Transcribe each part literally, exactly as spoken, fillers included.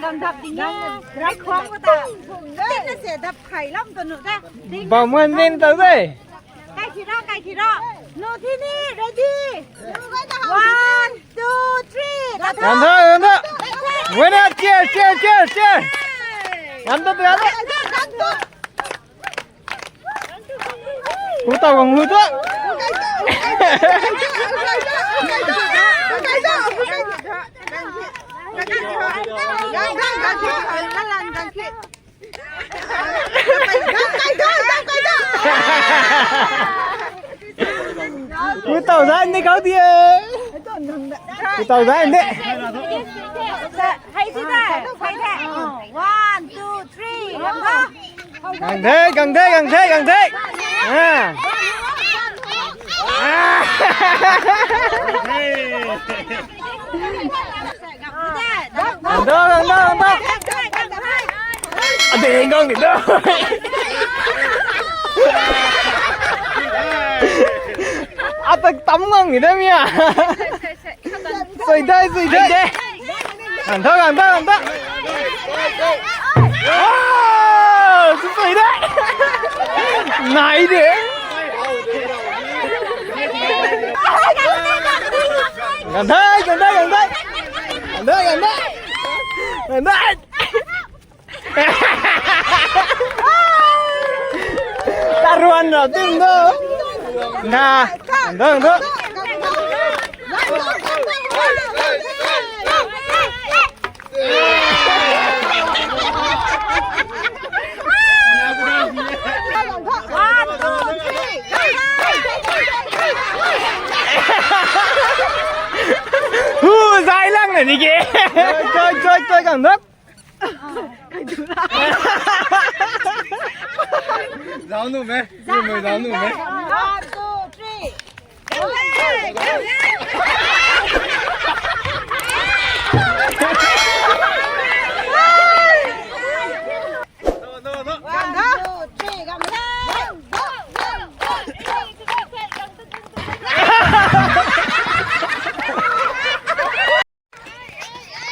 Dap ding e. Rai khwang ko ta. Tina se dap khai lam to nu ta. Bam man din ta de. Kai thi ra, kai thi ra. Nu thi ni, ready. One, two, three. Ganv tho, ganv tho. Winner, cheer, cheer, cheer, cheer. Ganv tho, ganv tho. Hu tau gang hu tu. Hu tau zan ni kau di e. Hu tau zan ni. Hai si da, hai the. One, two, three. Gang the, gang the, gang the, gang the. Ah. Ah. Gang the, gang the, gang the. Ade gang ni da. Atak tam gang ni da mia. Sui dai, sui dai. Gan tho, gan tho, gan tho. Oh, sui dai. Nai de. Gan tho, gan tho, gan tho. Gan tho, gan tho. Gan tho. Taruan na tim do. Na, do, do. One, two, three. Hu, zai lang na ni ke. Choi, choi, choi, kang dap. Zau nu me. Zau nu me. One, two, three. One, two, three, come on.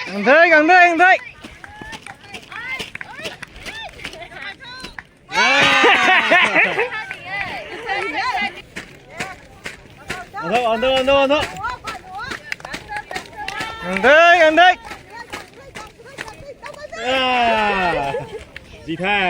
Gang the, gang the, gang the. Ando, ando, ando, ando. Gang the, gang the. Ah, di the.